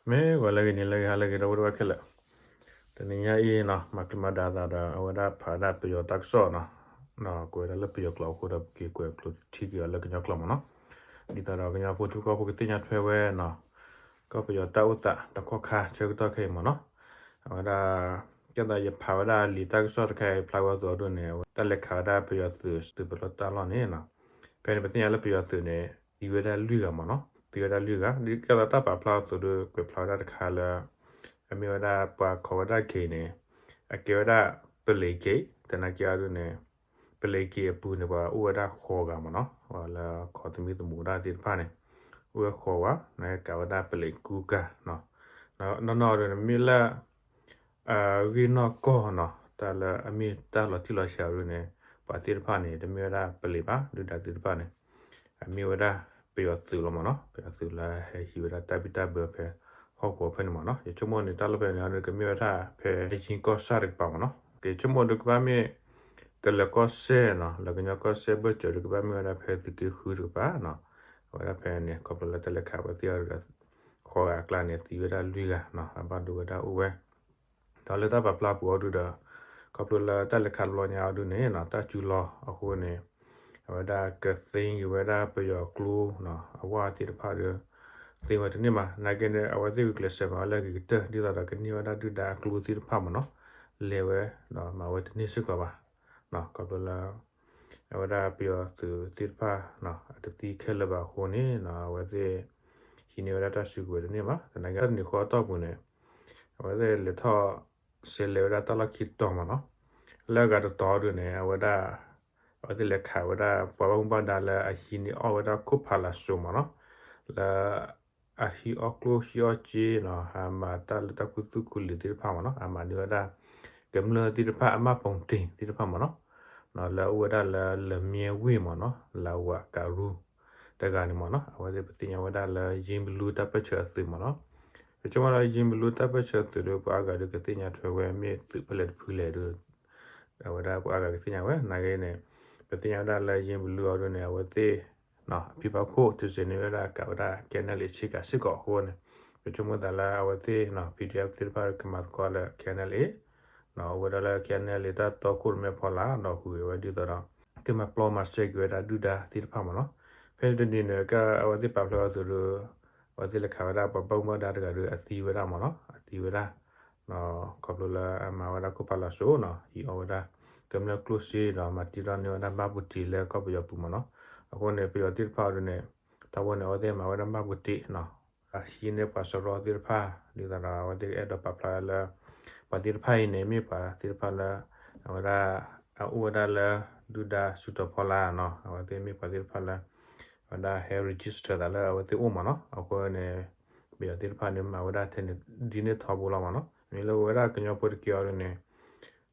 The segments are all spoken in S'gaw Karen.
မ့ၢ်ဂီၤလၢအဂ့ၤ နံၤလၢအဂ့ၤ ဟါလၢအဂ့ၤ ဒီပုၢ်ဝဲၢ်ခဲလၢာ်, တနံၤညါအံၤနီၤ မၤချံမၤဒါသးဒီး အဝဲဒၣ်ဖးဝဲဒၣ်ပယီၤတၢ်ကစီၣ်နီၤ, ဒီးကွဲးဝဲဒၣ်လၢပယီၤကျိာ်အဃိဒီး ပက့ၤကွဲးကျိာ်ထံက့ၤအီၤလၢကညီကျိာ်မ့ၢ်နီၤ, ဒ်သိးဒီးကညီဖိထံဖိကီၢ်ဖိကသ့ၣ်ညါထွဲဝဲနီၤ, ကီၢ်ပယီၤတၢ်အိၣ်သးတခီခါဆၢကတီၢ်ခဲအံၤမ့ၢ်နီၤ, အဝဲဒၣ် ကဲသးယဖးဝဲဒၣ်လံာ်တၢ်ကစီၣ်တခါအံၤ ဖျါဝဲအသိးအဒိန့ၣ် အဝဲတၢ်လဲၤခးဝဲဒၣ်ပယီၤသုး သုးပလီၢ်တၢ်လီၢ်န့ၣ်နီၤ, ဖဲန့ၣ် ပသ့ၣ်ညါလၢပယီၤသုးန့ၣ် သံဝဲဒၣ်လွံၢ်ဂၤမ့ၢ်နီၤ, သံဝဲဒၣ်လွံၢ်ဂၤ ဒ်ကဲသးတၢ်ပာ်ဖျါအသိးဒီး ကွဲးဖျါဝဲဒၣ်တခါလၢ အမ့ၢ်ဝဲဒၣ်ပှၤခိးဝဲဒၣ်က့ၤန့ၣ် အကဲဝဲဒၣ်ပလံးက့ၤ သနာ်က့အဒိန့ၣ် ပလံးက့ၤအပူၤန့ၣ် ပှၤအိၣ်ဝဲဒၣ်ဃိးဂၤမ့ၢ်နီၤ, ပှၤလၢခိးသမံသမိးတၢ်သ့ၣ်တဖၣ်န့ၣ် အိၣ်ဝဲဃိးဂၤ နကးဝဲဒၣ်ပလံးကူကၤနီၤ, နီၢ်နီၢ်အဒိန့ၣ် မ့ၢ်လၢ အဂ့ၢ်နီၢ်ကီၢ်နီၤ တၢ်လၢအမ့ၢ်တၢ်လီၤတံၢ်လီၤဆဲးအဒိန့ၣ် ပှၤသ့ၣ်တဖၣ်န့ၣ် တမ့ၢ်ဝဲဒၣ်ပလံးဘၣ် ဒုၣ်ဒါသ့ၣ်တဖၣ်န့ၣ် အမ့ၢ်ဝဲဒၣ်ပယီၤသုးလီၤမ့ၢ်နီၤ, ပယီၤသုးလၢဟဲဟံးဝဲဒၣ်တၢ်ဘံၣ်တၢ်ဘၢဖဲဟီၣ်ကဝီၤဖဲန့ၣ်မ့ၢ်နီၤ, ယဆိကမိၣ်န့ၣ် တၢ်လီၢ်ဖဲန့ၣ်အဒိန့ၣ် ကမ့ၢ်ဝဲဒၣ်ဖဲဟံၣ်ကီၢ်ဆၣ်တကပၤမ့ၢ်နီၤ, ယဆိကမိၣ်ဒုးကဘၣ်မ့ၢ် တလၢၤကီၢ်စဲၣ်နီၤ လၢကညီကီၢ်စဲၣ်ဘၢၣ်စၢၤဒုး ကဘၣ်မ့ၢ်ဝဲဒၣ်ဖဲသုးက့ဃုတကပၤနီၤ, အဝဲဒၣ်ဖဲန့ၣ် ခီဖျိလၢတၢ်လဲၤခးဝဲသ့ၣ်အီၤဒီး ဃိးဂၤအကျါန့ၣ် သံဝဲဒၣ်လွံၢ်ဂၤနီၤ, အဘၣ်ဒိဝဲဒၣ်အိၣ်ဝဲ ဒီးလၢတၢ်ပာ်ဖျါပူၤအီၤဒုဒီး ခီဖျိလၢတၢ်လဲၤခးတဘျီညါအီၤဒုန့ၣ်နီၤ တၢ်စူၤလီၤအဃိန့ၣ် အဝဲဒၣ်ကသ့က့ၤဝဲဒၣ်ပယီၤကျိနီၤ အဝၣ်သ့ၣ်တဖၣ်ဒီး သ့ဝဲတန့ၢ်မး နာ်က့န့ၣ် အဝဲသ့ၣ်ဂုာ်ကျဲးစၢးမၤဝဲလၢအဂ့ၤကတၢၢ် ဒ်သိးဒီးကန့ၢ်ဝဲဒၣ်ဒုၣ်ဒါအကျိသ့ၣ်တဖၣ်မ့ၢ်နီၤ လဲၤဝဲဒီးမၤဝဲတန့ၢ်စ့ၢ်ကီးဘၣ် ခီဖျိလၢ အဝဲဒၣ်ပယီၤသုးသ့ၣ်တဖၣ် အတသံခဲလၢာ်ဘၣ်အဃိန့ၣ် အဝဲသ့ၣ် ဟံးန့ၢ်ဝဲဒၣ်တၢ်စုကဝဲၤတန့ၢ်ဘၣ် သနာ်က့တၢ်န့ၢ်ဃီအတီၢ်ပူၤန့ၣ် အဝဲသ့ၣ်လဲၤထီၣ် စဲးလဲၤဝဲဒၣ်တၢ်လီၢ်ခံတီၤမ့ၢ်နီၤ လၢအဂၤတတီၤဒုန့ၣ် အဝဲဒၣ် အဝဲသ့ၣ်လဲၤခးဝဲဒၣ်ပှၤဘၣ်မူဘၣ်ဒါလၢအဟံးန့ၢ်အီၣ်ဝဲဒၣ်ခိၣ်ဖးလာ်စိးမ့ၢ်နီၤ လၢ အဟံးအီၣ်ကျိဟံးအီၣ်စ့နီၤ အမၤတၢ်လၢတၢ်ခူသူၣ်ခူလံၤသ့ၣ်တဖၣ်မ့ၢ်နီၤ အမၤန့ၢ်ဝဲဒၣ် ကမျၢၢ်သ့ၣ်တဖၣ်အမှတ်ပုံတင်သ့ၣ်တဖၣ်မ့ၢ်နီၤ လၢအအိၣ်ဝဲဒၣ်လၢ လမၠဲဝ့ၢ်မ့ၢ်နီၤ လဝးကရူၢ် တဂၤန့ၣ်မ့ၢ်နီၤ အဝဲသ့ၣ်ပသ့ၣ်ညါဝဲဒၣ်လၢ ယ့ဘလူတၢ်ပၢၢ်ဆၢအသုးမ့ၢ်နီၤ ပဆိကမိၣ်လၢ ယ့ဘလူတၢ်ပၢၢ်ဆၢအသုးဒီး ပှၤအါဂၤဒီးကသ့ၣ်ညါထွဲဝဲမ့ၢ်သုးဖဲလဲၣ်တဖုလဲၣ်ဒီး အဝဲဒၣ်ပှၤအါဂၤကသ့ၣ်ညါဝဲ နာ်က့န့ၣ် ပသ့ၣ်ညါဝဲဒၣ်လၢ ယ့ဘလူအီၤဒုန့ၣ် အဝဲသ့ၣ် ဖံဖါခိၣ် ထုးစဲးန့ၢ်ဝဲဒၣ်ကးဝဲဒၣ် KNLA ဆ့ကၤစ့ၢ်ကီးအဃိန့ၣ် ပဆိကမိၣ်သးလၢအဝဲသ့ၣ် PDF သ့ၣ်တဖၣ်ကမၤသကိးလၢ KNLA အိၣ်ဝဲဒၣ်လၢ KNLA တၢ်တီခိၣ်ရိၣ်မဲဖီလာ် ဒီးဟူးဂဲၤဝဲဒ်သိးဒီး ကမၤပျီမၤစၢၤက့ၤဝဲဒၣ်ဒုၣ်ဒါသ့ၣ်တဖၣ်မ့ၢ်နီၤ. ဖဲန့ၣ်တနံၤန့ၣ် ကဲအဝဲသ့ၣ်ပာ်ဖျါအီၤအသိးဒီး အဝဲသ့ၣ်လဲၤခးဝဲဒၣ်ပှၤဘၣ်မူဘၣ်ဒါတဂၤဒီးအသံဝဲဒၣ်မ့ၢ်နီၤ, အသံဝဲဒၣ် ခီဖျိလၢအမၤဝဲဒၣ်ခိၣ်ဖးလာ်စိးနီၤ, ဟံးအီၣ်ဝဲဒၣ် ကမျၢၢ်ကျိၣ်စ့ဒီးမၤတံထီၣ်န့ၢ်ဝဲဒၣ်မှတ်ပုံတင်လၢကီၢ်ပယီၤပူၤမ့ၢ်နီၤ. အဃိန့ၣ် ပယီၤသ့ၣ်တဖၣ်အီၤဒုန့ၣ် တၢ်ဝဲန့ၣ် အဝဲသ့ၣ်မၤဝဲဒၣ်မှတ်ပုံတင်နီၤ, ဟံးန့ၢ်ပှၤစရီသ့ၣ်တဖၣ် ဒ်သိးဒီးအဝဲသ့ၣ်အဲၣ်ဒိးပာ်ဖျါလၢ ပှၤသ့ၣ်တဖၣ်အံၤန့ၣ် မ့ၢ်ပှၤသ့ၣ်တဖၣ်လၢ အဝဲဒၣ် အအိၣ်ဝဲဒၣ်လၢ ဒုၣ်ဒါဆူၣ်တီၤဖီလာ်နီၤ, အဝဲသ့ၣ်မ့ၢ်ပှၤသ့ၣ်တဖၣ်လၢ အဝဲဒၣ်ဟဲ register သးလၢအဝဲသ့ၣ်အိၣ်မ့ၢ်နီၤ. အဃိန့ၣ် ပယီၤသ့ၣ်တဖၣ်န့ၣ် မၤဝဲဒၣ်ထဲန့ၣ် ဒ်န့ၣ်ထီဘိလီၤမ့ၢ်နီၤ. မ့ၢ်လၢပဝဲဒၣ်ကညီဖိတက့ၢ်အီၤဒုန့ၣ်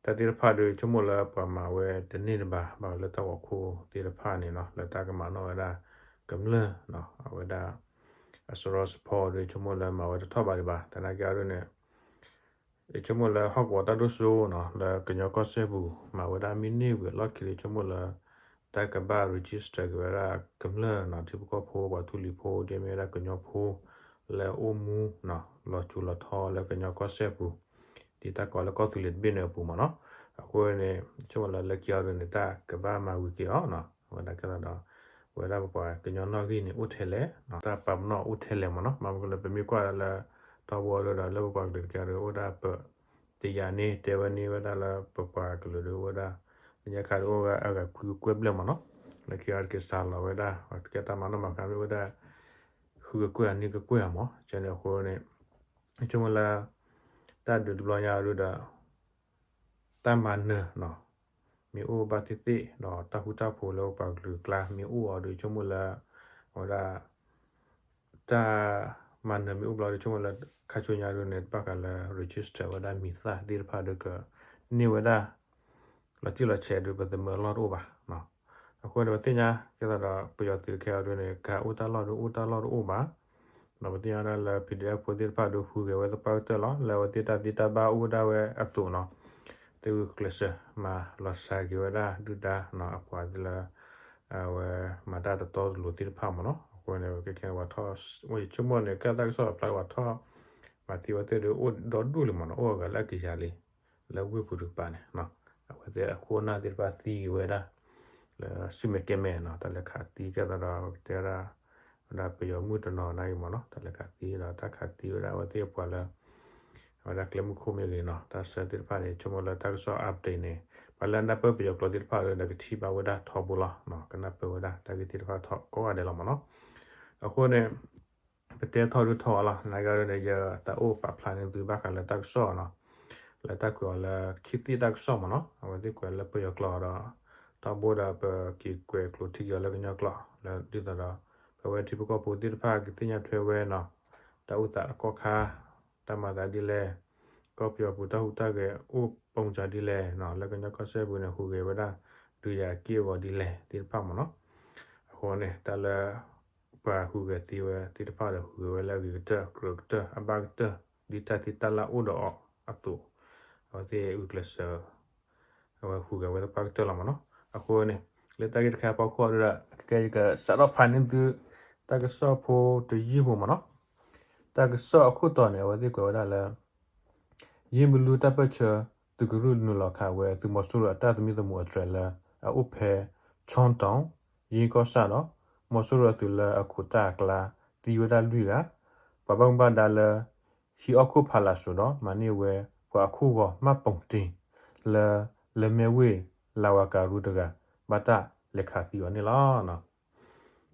တၢ်သ့ၣ်တဖၣ်ဒု ဆိကမိၣ်လၢပှၤမၤဝဲတန့ၢ်တဘၣ် ဘၣ်ဝဲလၢတၢ်ဂီၤခိၣ်သ့ၣ်တဖၣ်န့ၣ်နီၤ လၢတၢ်ကမၤနီၣ်ဝဲဒၣ် ကမျၢၢ်နီၤ အဝဲဒၣ် အစရီစဖီဒု ဆိကမိၣ်လၢမၤဝဲတထီၣ်ဘးဒံးဘၣ်. သနာ်က့အီၤဒုန့ၣ် ယဆိကမိၣ်လၢဟီၣ်ကဝီၤတၢ်ဒိၣ်စိနီၤ လၢကညီကီၢ်စဲၣ်ပူၤ မၤဝဲဒၣ်မ့ၢ်န့ၢ်ဝံၤအလီၢ်ခံဒီး ဆိကမိၣ်လၢ တၢ်ကဘၣ် register က့ၤဝဲဒၣ်ကမျၢၢ်နီၤ ထံဖိကီၢ်ဖိ ပှၤထူလံၤဖိ ဒ်မ့ၢ်ဝဲဒၣ်ကညီဖိ လၢအိၣ်မူနီၤ လီၤစိၤလီၤထီလၢကညီကီၢ်စဲၣ်ပူၤ ဒ်တၢ်ကိးလၢကီၢ်သူလ့ၤတဘ့ၣ်န့ၣ်အပူၤမ့ၢ်နီၤ. အဃိန့ၣ် ဆိကမိၣ်လၢလၢခံအီၤဒုန့ၣ် တၢ်ကဘၣ်မၤဝံၤက့ၤအီၤနီၤ အဝဲဒၣ်ကဲသးဒီး ပဝဲဒၣ်ပပှၤကညီနီၣ်ဂံၢ်န့ၣ်အိၣ်ထဲလဲၣ် တၢ်ပာ်ပနီၣ်အိၣ်ထဲလဲၣ်မ့ၢ်နီၤ. ဘၣ်မနုၤလဲၣ် ပမ့ၢ်ကွၢ်လၢ တီဘိအီၤဒုဒီး လၢပပှၤကလုာ်တက့ၢ်အီၤဒု အိၣ်ဒၣ်ပ တယာ်န့ၢ်တဲဝဲန့ၢ်ဝဲဒၣ်လၢပပှၤကလုာ်ဒုအိၣ်ဝဲဒၣ် လၢညါခါဒုအိၣ်ဝဲအဂၤခွံကကွဲၢ်ဘျဲၣ်မ့ၢ်နီၤ. လၢခံအီၤတက့ၤစးလီၤဝဲဒၣ် ပှၤတကဲတၢ်မၤနီၣ်မၤဃါမ့ၢ်ဝဲဒၣ် ဃုကကွဲၢ်အနွံကကွဲၢ်အမ့ၢ် ကဲန့ၣ်အဃိန့ၣ် ဆိကမိၣ်လၢ တၢ်ဒုးတဘျီညါအီၤဒုဒီး တၢ်မၤနၢၤနီၤ မ့ၢ်အိၣ်ဘၣ်သ့ၣ်သ့ၣ်ဒီး တၢ်ဃူတၢ်ဖိးလၢပပှၤကလုာ်ကျါမ့ၢ်အိၣ်အီၤဒု ဆိကမိၣ်လၢ အဝဲဒၣ် တၢ်မၤနၢၤမ့ၢ်အိၣ်ဘျီဒီး ဆိကမိၣ်လၢခါဆူညါဒုန့ၣ် ဘၣ်ဃးလၢ register ဝဲဒၣ်မံၤသၣ်သ့ၣ်တဖၣ်ဒုက န့ၢ်ဝဲဒၣ် လီၤတံၢ်လီၤဆဲးဒု ပသမၢအလီၢ်တအိၣ်ဘၣ်. အဃိန့ၣ် ပသ့ၣ်ညါ ကဲသးဒီးပယီၤသုးခဲအံၤဒုန့ၣ် ကအိၣ်တၢ်လီၢ်ဒု အိၣ်တၢ်လီၢ်တအိၣ်ဘၣ်. ဒီးပသ့ၣ်ညါဒၣ်လၢ PDF ဖိသ့ၣ်တဖၣ်ဒု ဟူးဂဲၤဝဲသပှၢ်ကတၢၢ်လီၤ လၢအဝဲသ့ၣ်တၢ်သ့တၢ်ဘၣ်အိၣ်ဝဲဒၣ်ဝဲအသိးနီၤ သ့ၣ်ဂုာ်ကျဲးစၢးမၤလီၤစှၤက့ၤဝဲဒၣ်ဒုၣ်ဒါနီၤ အပှၤသ့ၣ်လၢ အဝဲမၤတၢ်တတီတလိၤသ့ၣ်တဖၣ်မ့ၢ်နီၤ. အဃိန့ၣ် ပကဲခဲန့ၣ် ပှၤထီၣ် ဝဲယဆိကမိၣ်န့ၣ် ကဲတၢ်ကစီၣ်ဖျါပှၤထီၣ် မၤသံဝဲသ့ၣ်ဒီးအိၣ်ဒီဒူၣ်လံမ့ၢ်နီၤ, အိၣ်အဂၤလၢအကယၤလံ, လၢဝ့ၢ်ပူၤတကပၤန့ၣ်, အဝဲသ့ၣ်အခိၣ်အနၢ်သ့ၣ်တဖၣ်သံက့ၤဝဲဒၣ် လၢဆူမဲာ်ကဲမဲာ်နီၤ, တၢ်လဲၤခးသံကဲသးဒီး ကတဲဝဲဒၣ် ဝဲဒၣ်ပယီၤမုၣ်တနီၤနာ်က့မ့ၢ်နီၤ, တၢ်လဲၤခးသံဒီးတၢ်ခးသံဝဲဒၣ်အဝဲသ့ၣ်အပှၤလၢ အဝဲဒၣ်ကျဲမုၢ်ခိၣ်မ့ၢ်ဂ့ၤနီၤ, တၢ်ဆၢသ့ၣ်တဖၣ်န့ၣ် ဆိကမိၣ်လၢတၢ်ကစီၣ် update န့ၣ်, ပှၤလၢနၢ်ပၢၢ်ပယီၤကျိာ်သ့ၣ်တဖၣ်ဒီး ကထံၣ်ဘၣ်ဝဲဒၣ်ထီဘိလီၤ, ကနၢ်ပၢၢ်ဝဲဒၣ်တၢ်ဂ့ၢ်သ့ၣ်တဖၣ်ထီကိးဂၤဒဲးလီၤမ့ၢ်နီၤ, အဃိန့ၣ် ပတဲထီၣ်ဒုးထီၣ်အီၤလီၤ, နာ်က့ဒ်န့ၣ် ယသးအိၣ်ပာ်ဖျါန့ၢ်သုဘၣ်ဃးလၢတၢ်ကစီၣ်နီၤ, လၢတၢ်ကွဲးအီၤလၢ ခေတ်သစ် တၢ်ကစီၣ်မ့ၢ်နီၤ, အဝဲသ့ၣ်ကွဲးလၢပယီၤကျိာ်ဒီး ထီဘိဒီးပက့ၤကွဲးကျိာ်ထံက့ၤအီၤလၢကညီကျိာ် လၢဒ်သိးဒီး ပဝဲထံဖိကီၢ်ဖိသ့ၣ်တဖၣ်ကသ့ၣ်ညါထွဲဝဲနီၤ, တၢ်အိၣ်သးတကီၢ်ခါ တၢ်မၤသးဒ်လဲၣ်, ကီၢ်ပယီၤပူၤတၢ်ဟူးတၢ်ဂဲၤအိၣ်ပိစၤဒ်လဲၣ်နီၤ, လၢကညီကီၢ်စဲၣ်ပူၤန့ၣ် ဟူးဂဲၤဝဲဒၣ် ဒုးယၤက့ၢ်အဂီၤဒ်လဲၣ်သ့ၣ်တဖၣ်မ့ၢ်နီၤ, အဃိန့ၣ် တၢ်လၢ ပှၤဟူးဂဲၤသ့ဝဲသ့ၣ်တဖၣ်ဒီး ဟူးဂဲၤဝဲလၢအဂ့ၤကတၢၢ် ကြၢးကတၢၢ် အဘၣ်ကတၢၢ် ဒ်တၢ်သ့တၢ်လၢ်အိၣ်ဒီးအီၤအသိး, အဝဲသ့ၣ်ဂုာ်ကျဲးစၢး အဝဲဟူးဂဲၤဝဲသပှၢ်ကတၢၢ်လီၤမ့ၢ်နီၤ, အဃိန့ၣ် လၢတၢ်ဂ့ၢ်တခါအဖီခိၣ်ဒီး ကကဲယကစးထီၣ်ဖးန့ၢ်သု တၢ်ကစီၣ်ဖိတယုၢ်ဖိမ့ၢ်နီၤ, တၢ်ကစီၣ်အခိၣ်တီန့ၣ် အဝဲသ့ၣ်ကွဲးဝဲဒၣ်လၢ ယ့မလူတၢ်ပၢၢ်ဆၢ သုးကရူၢ်နုာ်လီၤခးဝဲ သုးမီၤစိရိၤအတၢ်သမံသမိးအတြဲၤလၢ အအိၣ်ဖဲ ချီတီၤ ယ့ကီၢ်ဆၣ်ဒီး မီၤစိရိၤအသုးလၢအခိၣ်တၢ်အကျါ သံဝဲဒၣ်လွံၢ်ဂၤ, ပှၤဘၣ်မူဘၣ်ဒါလၢ ဟံးအီၣ်ခိၣ်ဖးလာ်စိၤဒီး မၤန့ၢ်ဝဲ ပှၤအခိၣ်ဂီၤမၢ်ပိာ်တ့ၢ် လၢ လမဲဝ့ၢ် လၤဝၤကၤရူတဂၤ ဘၣ်တၢ်လဲၤခးသံအီၤန့ၣ်လီၤ.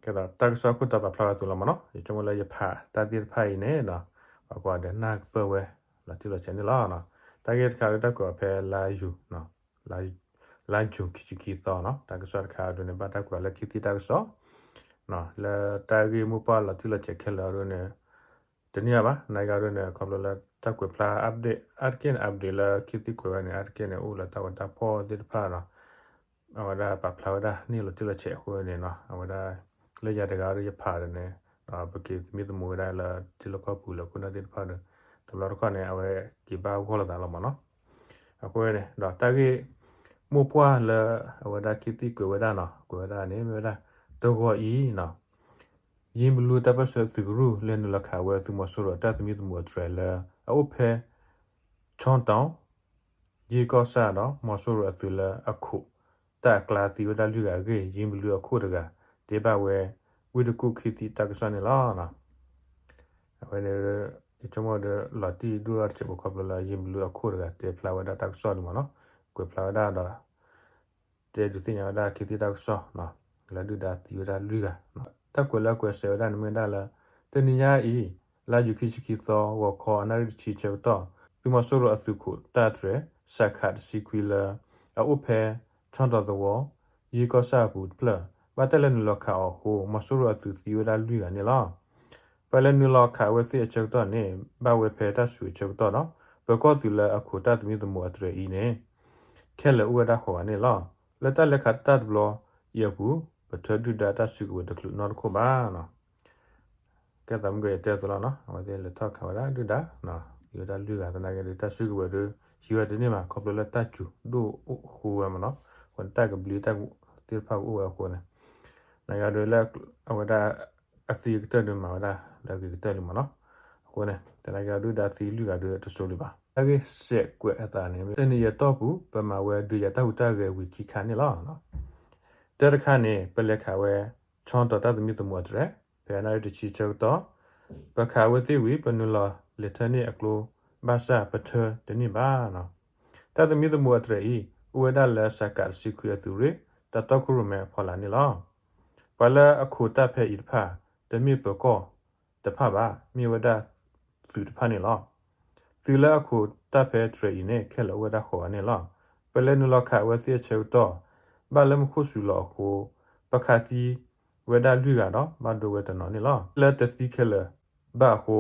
ကဲဒီးတၢ်ကစီၣ်ခိၣ်တီပာ်ဖျါဝဲအသိးလီၤမ့ၢ်နီၤ, ယဆိကမိၣ်လၢယဖးတၢ်သ့ၣ်တဖၣ်အံၤန့ၣ်ဒီး ပှၤကိးဂၤဒဲးနၢ်ကပၢၢ်ဝဲ လီၤတံၢ်လီၤဆဲးန့ၣ်လီၤ. တၢ်ဂ့ၢ်တခါအံၤတၢ်ကွဲးအီၤဖဲလါယူၤ လါယူၤခံဆံခံသီနီၤ, တၢ်ကစီၣ်တခါအံၤဒ်န့ၣ် ဘၣ်တၢ်ကွဲးအီၤလၢ ခေတ်သစ် တၢ်ကစီၣ် လၢတၢ်ဂ့ၢ်မိၢ်ပှၢ်လီၤတံၢ်လီၤဆဲးခဲလၢာ်အံၤဒ်န့ၣ် တန့ၢ်ဘၣ်, နာ်က့အံၤဒ်န့ၣ် ခီဖျိလၢတၢ်ကွဲးဖျါ update အါတက့ၢ်န့ၣ် update လၢ ခေတ်သစ် ကွဲးဝဲန့ၣ် အါတက့ၢ်န့ၣ် အိၣ်လၢတၢ်ဂီၤတၢ်ဖီၣ်သ့ၣ်တဖၣ်ဒီး အဝဲဒၣ်ပာ်ဖျါဝဲဒၣ်န့ၢ်လီၤတံၢ်လီၤဆဲးအဃိန့ၣ်နီၤ, အဝဲဒၣ် လၢယၤတဂၤဒီးယဖးဒီးန့ၣ် ဒီးပက့ၤသမံသမိးဝဲဒၣ်လၢထံလီၢ်ကီၢ်ပူၤလၢခိၣ်နၢ်သ့ၣ်တဖၣ်ဒီး တဘျီတခီၣ်န့ၣ် အဝဲက့ၤဘၣ်ဂီၢ်လိာ်သးလီၤမ့ၢ်နီၤ. အဃိန့ၣ် ဒီးတၢ်ဂ့ၢ်မိၢ်ပှၢ်လၢအဝဲဒၣ် ခေတ်သစ် ကွဲးဝဲဒၣ်နီၤ, ကွဲးဝဲဒၣ်န့ၣ် မ့ၢ်ဝဲဒၣ် တဂီၤအံၤနီၤ ယ့မလူတၢ်ပၢၢ်ဆၢသုးကရူၢ် လဲၤနုာ်လီၤခးဝဲသုးမီၤစိရိၤအတၢ်သမံသမိးအတြဲၤလၢ အအိၣ်ဖဲ ချီတီၤ ယ့ကီၢ်ဆၣ်ဒီး မီၤစိရိၤအသုးလၢအခိၣ်တၢ်အကျါသံဝဲဒၣ်လွံၢ်ဂၤအဂ့ၢ် ယ့မလူအခိၣ်တဂၤ တဲဘၣ်ဝဲ ဝ့ၢ်တကူၣ် ခေတ်သစ် တၢ်ကစီၣ်န့ၣ်လီၤ. အဝဲန့ၣ် ယဆိကမိၣ်ဒီး လီၤတံၢ်ဒိၣ်ထီၣ်တစဲးဖိ ခီဖျိလၢယ့မလူအခိၣ်တဂၤ တဲဖျါဝဲဒၣ်တၢ်ကစီၣ်ဒ်မ့ၢ်နီၤ, ကွဲးဖျါဝဲဒၣ်ဒီး တဲဒုးသ့ၣ်ညါဝဲဒၣ် ခေတ်သစ် တၢ်ကစီၣ် လၢဒုၣ်ဒါသံဝဲဒၣ်လွံၢ်ဂၤ, တၢ်ကွဲးလၢအကွဲးစဲးဝဲဒၣ်န့ၣ်မ့ၢ်ဝဲဒၣ်လၢ တနံၤညါအံၤ လါယူၤခံဆံခံသီ ဂီၤခီအနၣ်ရံၣ်တဆံဆၢကတီၢ် သုးမီၤစိရိၤအသုးခိၣ်တၢ်တြဲၤ စးခးတဆံခွံလၢ အအိၣ်ဖဲ ချီတီၤသဝီ ယ့ကီၢ်ဆၣ်အပူၤတဖျၢၣ် ဘၣ်တၢ်လဲၤနုာ်လီၤခးအီၤအဃိ မီၤစိရိၤအသုးသံဝဲဒၣ်လွံၢ်ဂၤန့ၣ်လီၤ. ပှၤလဲၤနုာ်လီၤခးအဝဲသ့ၣ်အဆၢကတီၢ်န့ၣ် ဘၣ်ဝဲဖဲတၢ်စုအဆၢကတီၢ်ဒီး ပၢၤကီၢ်သုးလၢအခိၣ်တၢ်သမံသမိးအတြဲၤအံၤန့ၣ် ခဲလၢာ်အိၣ်ဝဲဒၣ်ဃိးဂၤန့ၣ်လီၤ. လၢတၢ်လဲၤခးတၢ်တဘျီအံၤအပူၤ ပထၢဒုၣ်ဒါတၢ်စုကဝဲၤတချုးနီတခိၣ်ဘၣ်. ကဲသးမုၢ်ကဲယတဲအသိးလီၤနီၤ, အဝဲသ့ၣ်လဲၤထီၣ်ခးဝဲဒၣ်ဒုၣ်ဒါ သံဝဲဒၣ်လွံၢ်ဂၤ သနာ်က့ဒီး တၢ်စုကဝဲၤဒီး ဟံးဝဲတန့ၢ်ဘၣ် ခီဖျိလၢတၢ်စူၤဒိၣ်အိၣ်ဃိဝဲမ့ၢ်နီၤ, အဃိန့ၣ် တၢ်ကဘျံးတၢ်သ့ၣ်တဖၣ်ကအိၣ်ဝဲအဃိန့ၣ် နာ်က့ဒီးလၢအဝဲဒၣ်အသံကတၢၢ်ဒီးမၤဝဲဒၣ်လၢအဂ့ၤကတၢၢ်လံမ့ၢ်နီၤ, အဃိန့ၣ် သနာ်က့ဒုၣ်ဒါသံလွံၢ်ဂၤဒီးတစိၤလံဘၣ်. တၢ်ဂ့ၢ်စဲးကွဲးအသးန့ၣ် တနံၣ်အတီၢ်ပူၤ ပမၤဝဲဒုးယၤတၢ်ဟူးတၢ်ဂဲၤဝံၤခံခါန့ၣ်လီၤ. တၢ်တခါန့ၣ် ပလဲၤခးဝဲ ဆီတီၤတၢ်သမံသမိးအတြဲၤ ဖဲအနၣ်ရံၣ်တဆံဆၢကတီၢ်, ပခးဝဲသ့ၣ်ဝံၤ ပနုာ်လီၤလဲၤထၢန့ၢ်အကျိ ဘၣ်ဆၣ်ပထၢတန့ၢ်ဘၣ်. တၢ်သမံသမိးအတြဲၤအံၤ အိၣ်ဝဲဒၣ်လၢစးကးတဆံခွံအသုးရ့ၣ် တၢ်တီခိၣ်ရိၣ်မဲအဖီလာ်န့ၣ်လီၤ. ပှၤလၢအခိးတၢ်ဖဲအံၤတဖၣ် တမ့ၢ်ပၢၤကီၢ်တဖၣ်ဘၣ်, မ့ၢ်ဝဲဒၣ်သုးတဖၣ်န့ၣ်လီၤ. သုးလၢအခိးတၢ်ဖဲတြဲၤအံၤန့ၣ် ခဲလၢာ်အိၣ်ဝဲဒၣ်ဃိးဂၤန့ၣ်လီၤ. ပလဲၤနုာ်လီၤခးအဝဲသ့ၣ်အဆၢကတီၢ် ဘၣ်လၢမူခိၣ်စူၤလီၤအဃိ ပခးသံဝဲဒၣ်လွံၢ်ဂၤဒီး ဘၣ်ဒိဝဲတနီၤန့ၣ်လီၤ. လၢတသံခဲလၢာ်ဘၣ်အဃိ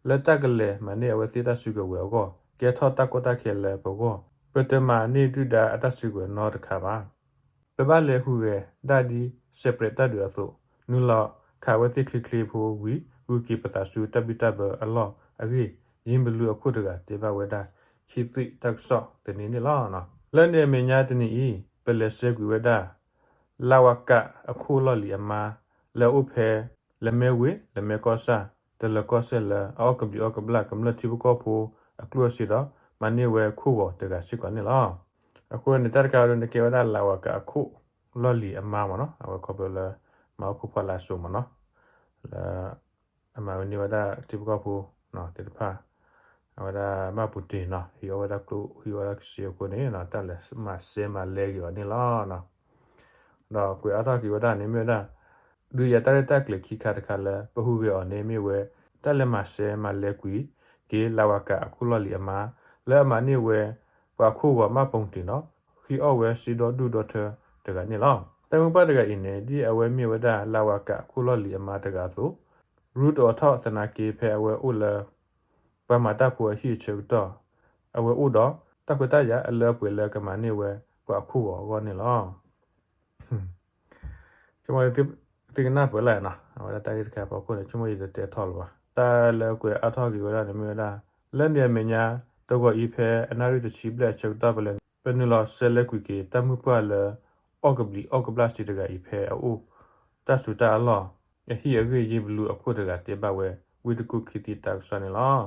လၢတၢ်ကလဲၤမၤန့ၢ်အဝဲသ့ၣ်တၢ်စုကဝဲၤအဂီၢ် ကဲထီၣ်တၢ်ကီတၢ်ခဲလၢပဂီၢ်, ပတမၤန့ၢ်ဒုၣ်ဒါအတၢ်စုကဝဲၤနီတခါဘၣ်. ပဘၣ်လဲၤဟူးဂဲၤဒၣ်ဒ် စဲးပြဲးတၢ်ဒုးအသိး, နုာ်လီၤခးဝဲသ့ၣ်ချ့ချ့ဖိဝံၤ ဂုၤက့ၤပသးဆူတၢ်ဘံၣ်တၢ်ဘၢအလီၢ်အဂ့ၢ် ယ့မလူအခိၣ်တဂၤတဲဘၣ်ဝဲဒၣ် ခေတ်သစ် တၢ်ကစီၣ်သန့န့ၣ်လီၤ. လၢန့ၣ်အမဲာ်ညါတနံၤအံၤ ပလဲၤဆှၢကွံာ်ဝဲဒၣ် လဝက အခိၣ်လီၢ်လံၤအမါ လၢအအိၣ်ဖဲ လမဲဝ့ၢ် လမဲကီၢ်ဆၣ် တလၢၤကီၢ်စဲၣ်လၢအအီၣ်ကဘျံးအီၣ်ကဘျၣ် ကမျၢၢ်ထံဖိကီၢ်ဖိအကျိၣ်အစ့ဒီး မၤန့ၢ်ဝဲခိၣ်ဂီၤတဂၤစ့ၢ်ကီးန့ၣ်လီၤ. အဃိန့ၣ် တၢ်တခါအံၤဒ်န့ၣ် ကဲဝဲဒၣ်လၤဝၤကးအခိၣ်လီၢ်လံၤအမါမ့ၢ်နီၤ, အဝဲခီဖျိလၢ မၤအီၣ်ခိၣ်ဖီလာ်စိၤမ့ၢ်နီၤ, လၢ အမၤဝဲန့ၢ်ဝဲဒၣ်ထံဖိကီၢ်ဖိသ့ၣ်တဖၣ်, အဝဲဒၣ်ဘၣ်ပူၤတ့ၢ်နီၤ, ဟံးအီၣ်ဝဲဒၣ်ကျိၣ် ဟံးအီၣ်ဝဲဒၣ်စ့အဃိန့ၣ် တၢ်လဲၤမၤစဲမၤလဲက့ၤအီၤန့ၣ်လီၤ. ဒီးကွဲးအါထီၣ်က့ၤဝဲဒၣ်န့ၣ်မ့ၢ်ဝဲဒၣ် ဒုးယၤတၢ်ရဲၣ်တၢ်ကျဲၤခံခါတခါလၢ ပဟူးဂဲၤအီၤန့ၣ်မ့ၢ်ဝဲ တၢ်လဲၤမၤစဲမၤလဲကွံာ်က့ၤ လၤဝၤကးအခိၣ်လီၢ်လံၤအမါ လၢအမၤန့ၢ်ဝဲ ပှၤခိၣ်ဂီၤမၢ်ပိာ်တ့ၢ်ဒီး ဟံးအီၣ်ဝဲစ့ဒီဒူၣ်ဒီထၢတဂၤန့ၣ်လီၤ. တၢ်မုၢ်ပှၢ်တဂၤအံၤန့ၣ် ဒ်အဝဲမ့ၢ်ဝဲဒၣ်လၤဝၤကးအခိၣ်လီၢ်လံၤအမါတဂၤအသိး ရူတအိးထီၣ်သနာ်က့ ဖဲအဝဲအိၣ်လၢ ပှၤမၤတၢ်ဖိအဟံၣ်အဆၢကတီၢ် အဝဲအိၣ်ဒီး တၢ်ခွဲးတၢ်ယာ်အလၢအပှဲၤလၢကမၤန့ၢ်ဝဲ ပှၤအခိၣ်ဂီၤအဂီၢ်န့ၣ်လီၤ. ဆိကမိၣ်သုကနၢ်ပၢၢ်လၢနီၤ, အဝဲဒၣ်တၢ်ဂ့ၢ်တခါအဖီခိၣ်န့ၣ် ဆိကမိၣ်ယတတဲထီၣ်လၢၤဘၣ်. တၢ်လၢကွဲးအါထီၣ်က့ၤဝဲဒၣ်န့ၣ်မ့ၢ်ဝဲဒၣ် လၢန့ၣ်အမဲာ်ညါ တဂီၤအံၤဖဲအနၣ်ရံၣ်တဆံဘျဲၣ်အဆၢကတီၢ်ဖဲလဲၣ်န့ၣ် ပနုာ်လီၤစဲးလဲကွံာ်က့ၤ တၢ်မုၢ်ပှၢ်လၢအီၣ်ကဘျံးအီၣ်ကဘျၣ်စ့တဂၤအံၤ ဖဲအအိၣ်တၢ်စူၤတၢ်အလီၢ် အဟံၣ်အဂ့ၢ် ယ့ဘလူအခိၣ်တဂၤတဲဘၣ်ဝဲ ဝံတကူၣ်ခံသံတၢ်ကစီၣ်န့ၣ်လီၤ.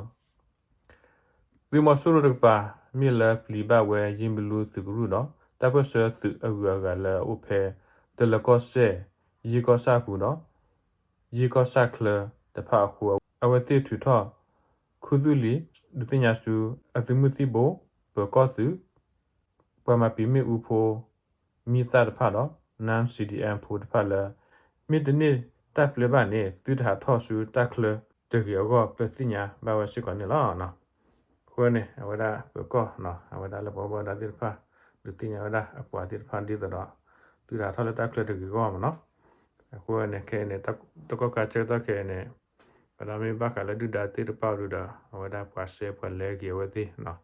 သုးမီၤစိရိၤတကပၤ မ့ၢ်လၢပျံၤဘၣ်ဝဲ ယ့ဘလူသုးကရူၢ်ဒီး တၢ်ပၢၢ်ဆၢသုးအဂုၤအဂၤလၢအအိၣ်ဖဲ တလၢၤကီၢ်စဲၣ်, ယ့ကီၢ်ဆၣ်ပူၤဒီး ယ့ကီၢ်ဆၣ်ချၢတဖၣ်အဃိ အဝဲသ့ၣ်ထုးထီၣ် ခူသူၣ်လံၤ ဒုးသ့ၣ်ညါဆူ အသုးမုၢ်သံၣ်ဘိ, ပၢၤကီၢ်သုး, ပှၤမၤပံာ်မ့ၣ်အူဖိ မံသၣ်တဖၣ်ဒီး Non-CDM ဖိတဖၣ်လၢ မ့ၢ်တန့ၢ်တၢ်ပျဲဘၣ်န့ၣ် သုတဟးထီၣ်ဆူတၢ်ချၢတဂ့ၤအဂီၢ် ပသ့ၣ်ညါဘၣ်ဝဲစ့ၢ်ကီးန့ၣ်လီၤ. အဃိန့ၣ် အဝဲဒၣ်ပၢၤကီၢ် အဝဲဒၣ်လၢပှၤဘၣ်ဝဲဒၣ်သ့ၣ်တဖၣ် ဒုးသ့ၣ်ညါဝဲဒၣ်အပှၤသ့ၣ်တဖၣ်ဒ်သိးဒီး သုတဟးထီၣ်လၢတၢ်ချၢတဂ့ၤအဂီၢ်မ့ၢ်နီၤ. အဃိန့ၣ် ခဲအံၤန့ၣ် တကီၢ်ခါဆၢကတီၢ်ခဲအံၤန့ၣ် ဝဲဒၣ်မ့ၢ်ဘၣ်ဃးလၢဒုၣ်ဒါသ့ၣ်တဖၣ်အဒုဒီး အဝဲဒၣ်ပှၤစဲပှၤလဲက့ၤအဝဲသ့ၣ်နီၤ,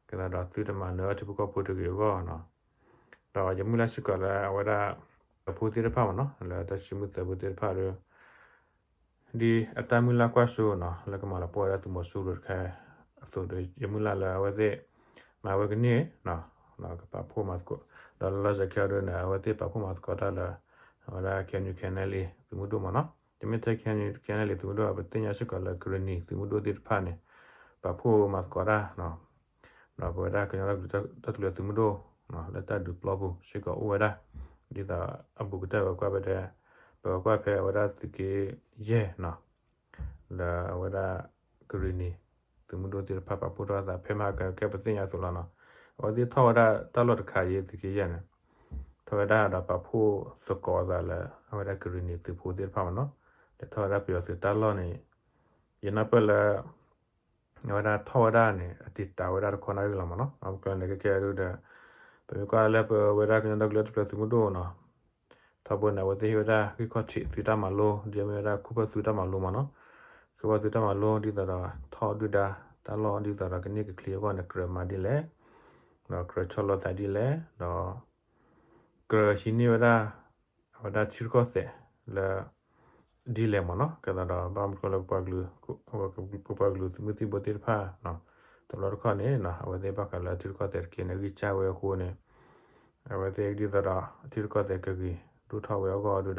ကဲသးဒီးသုတမၤနၢၤအီၣ်ထံဖိကီၢ်ဖိတဂ့ၤအဂီၢ်နီၤ. ဒီးယမုၢ်လၢ်စ့ၢ်ကီးလၢအဝဲဒၣ် ဖိသ့ၣ်တဖၣ်မ့ၢ်နီၤ လၢတၢ်စံးမုၢ်သၢဖိသ့ၣ်တဖၣ်ဒီး ဒ်အတၢ်မုၢ်လၢ်ကွၢ်စိနီၤ လၢကမၤလီၤပှီၢ်ဝဲဒၣ်သုးမီၤစိရိၤတခါအသိးဒီး ယမုၢ်လၢ်လၢအဝဲသ့ၣ် မၤဝဲကန့ၢ် ကပာ်ဖှိၣ်မၤသကိး ဒီးလီၤစဲခဲအံၤဒ်န့ၣ် အဝဲသ့ၣ်ပာ်ဖှိၣ်မၤသကိးတၢ်လၢ အဝဲဒၣ် KNU KNLA သုးမုၢ်ဒိၣ်မ့ၢ်နီၤ. တမ့ၢ်ထဲ KNU KNLA သုးမုၢ်ဒိၣ် ပသ့ၣ်ညါစ့ၢ်ကီးလၢကရ့ၣ်နံၤသုးမုၢ်ဒိၣ်သ့ၣ်တဖၣ်န့ၣ် ပာ်ဖှိၣ်မၤသကိးတၢ် ဒီးပဝဲဒၣ်ကညီဒီကလုာ်တၢ်ထူၣ်ဖျဲးသုးမုၢ်ဒိၣ် လၢတၢ်ဒုးပျီပူၤစ့ၢ်ကီးအိၣ်ဝဲဒၣ် ဒ်သိးအဘူးကတၢၢ်ဝဲကွၢ်ဖဲ ပဝဲကွၢ်ဖဲအဝဲဒၣ်သုးက့ယဲၢ်နီၤ လၢအဝဲဒၣ်ကရ့ၣ်နံၤ သုးမုၢ်ဒိၣ်သ့ၣ်တဖၣ်ပာ်ဖှိၣ်ထီၣ်အသး ဖဲမဟါကကဲပသ့ၣ်ညါအသိးလီၤနီၤ. အဝဲသ့ၣ်ထီၣ်ဝဲဒၣ်တၢ်လီၢ်တခါအံၤ သုးက့ယဲၢ်န့ၣ် ထီၣ်ဝဲဒၣ်ဒီးပာ်ဖှိၣ်သကိးအသးလၢ အဝဲဒၣ်ကရ့ၣ်နံၤသုးဖိသ့ၣ်တဖၣ်မ့ၢ်နီၤ. လဲၤထီၣ်ဝဲဒၣ်ပယီၤသုးတၢ်လီၢ်န့ၣ် ယနၢ်ပၢၢ်လၢ အဝဲဒၣ်ထီၣ်ဝဲဒၣ်န့ၣ် အတံာ်တာ်ဝဲဒၣ်တခီနၣ်ရံၣ်လီၤမ့ၢ်နီၤ. အမ့ၢ်ကျဲန့ၣ် ကဲကဲဒုဒီး ပမ့ၢ်ကွၢ်လၢပဝဲဒၣ်ကညီဒီကလုာ်တၢ်ထူၣ်ဖျဲးသုးမုၢ်ဒိၣ်နီၤ ထီဘိန့ၣ် အဝဲသ့ၣ်ဟ့ၣ်ဝဲဒၣ်ဂံၢ်ခီၣ်ထံးသုးတၢ်မၤလိ ဒ်အမ့ၢ်ဝဲဒၣ်ခိၣ်ဖၢသုးတၢ်မၤလိမ့ၢ်နီၤ. ခိၣ်ဖၢသုးတၢ်မၤလိဒ်သိးဒီး ထီၣ်ဒုၣ်ဒါတၢ်လီၢ်ဒ်သိးဒီး ကန့ၢ်ကချ့အဂီၢ်န့ၣ် ကြၢးမၤဒ်လဲၣ် ဒီးကြၢးဆီလီၤသးဒ်လဲၣ် ဒီး ကြၢးဟံးန့ၢ်ဝဲဒၣ် အဝဲဒၣ်ထံရူၢ်ကီၢ်သဲးလၢ ဒ်လဲၣ်မ့ၢ်နီၤ. ကဲသးဒီး ဘၣ်မနုၤလၢပပှၤကလုာ် ပပှၤကလုာ်သုးမုၢ်သံၣ်ဘိသ့ၣ်တဖၣ် တဘျီတခီၣ်န့ၣ် အဝဲသ့ၣ်ဘၣ်ဃးလၢထံရူၢ်ကီၢ်သဲးတက့ၢ်န့ၣ် ဂံၢ်စၢ်ဝဲအဃိန့ၣ် အဝဲသ့ၣ်ဒ်သိးဒီး ထံရူၢ်ကီၢ်သဲးကဂ့ၤဒိၣ်ထီၣ်ဝဲအဂီၢ်ဒုဒီး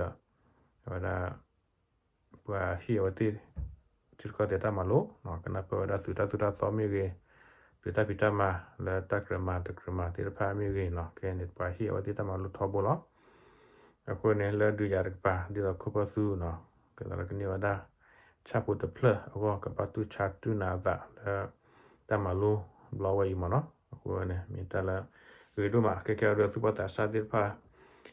အဝဲဒၣ် ပှၤဟ့ၣ်အဝဲသ့ၣ် ထံရူၢ်ကီၢ်သဲးတၢ်မၤလိ ကနၢ်ပၢၢ်ဝဲဒၣ်သုးတၢ်သိၣ်တၢ်သီမ့ၢ်ဂ့ၤ, သုးတၢ်ဖံးတၢ်မၤလၢတၢ်ကြၢးမၤတကြၢးမၤသ့ၣ်တဖၣ်မ့ၢ်ဂ့ၤနီၤ ခဲအံၤန့ၣ် ပှၤဟ့ၣ်အဝဲသ့ၣ်တၢ်မၤလိထီဘိလီၤ. အဃိန့ၣ် လၢဒုးယၤတကပၤ ဒ်သိးခိၣ်ဖၢသုးနီၤ ကဲသးလၢကန့ၢ်ဝဲဒၣ် ဆၣ်ဖိတဖျၢၣ်အဂီၢ် ကဘၣ်တူၢ်ဆါတူၢ်နးအသးလၢ တၢ်မၤလိဘျီဝဲအံၤမ့ၢ်နီၤ. အဃိန့ၣ် မ့ၢ်တၢ်လၢ ဂ့ၤဒိၣ်မး ကဲကဲအဒိ သူၣ်ဘီၣ်သးစၢ်သ့ၣ်တဖၣ်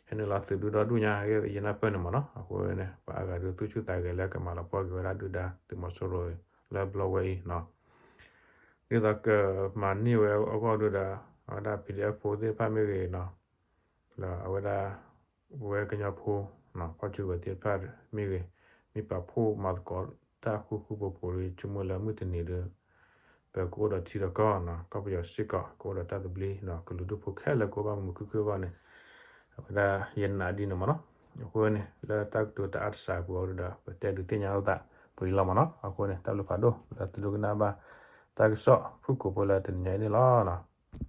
ဟဲနုာ်လီၤသုးဒူၣ်ဒီဒူၣ်ညါ ယနၢ်ပၢၢ်န့ၣ်မ့ၢ်နီၤ. အဃိန့ၣ် ပှၤအါဂၤဒုးသူၣ်ဆူၣ်သးဂဲၤလၢကမၤလီၤပှီၢ်က့ၤဝဲဒၣ်ဒုၣ်ဒါသုးမီၤစိရိၤလၢဘျီဝဲအံၤနီၤ. ဒ်သိးကမၤန့ၢ်ဝဲအဂီၢ်ဒုဒီး အဝဲဒၣ် ပီၣ်ဒံၣ်အဲၣ်ဖိသ့ၣ်တဖၣ်မ့ၢ်ဂ့ၤနီၤ လၢအဝဲဒၣ် ပဝဲကညီဖိ ဖီၣ်စုကဝဲၤသ့ၣ်တဖၣ်မ့ၢ်ဂ့ၤ မ့ၢ်ပာ်ဖှိၣ်မၤသကိးတၢ်ဃူဃူဖိးဖိးဒီး ဆိကမိၣ်လၢမုၢ်တနံၤဒီး ပကအိၣ်ဒီးထံဒီးကီၢ်နီၤ ကီၢ်ပယီၤစ့ၢ်ကီး ကအိၣ်ဒီးတၢ်သဘျ့ဒီး ကလုာ်ဒူၣ်ဖိခဲလၢာ်ကအိၣ်ဘၣ်မုာ်မုာ်ခုၣ်ခုၣ်အဂီၢ်န့ၣ် အဝဲဒၣ်ယနာ်ဒ်န့ၣ်မ့ၢ်နီၤ. အဃိန့ၣ် လၢတၢ်ကတိၤတအါတစှၤအပူၤအံၤဒီး ပတဲဒုးသ့ၣ်ညါလိာ်သးပှဲၤအံၤလီၤမ့ၢ်နီၤ. အဃိန့ၣ် တၢ်ဘျုးဖးဒိၣ်လၢသုဒိကနၣ်ဘၣ် တၢ်ကစီၣ်ဖုၣ်ကိာ်ဖိလၢတနံၤညါအံၤန့ၣ်လီၤ.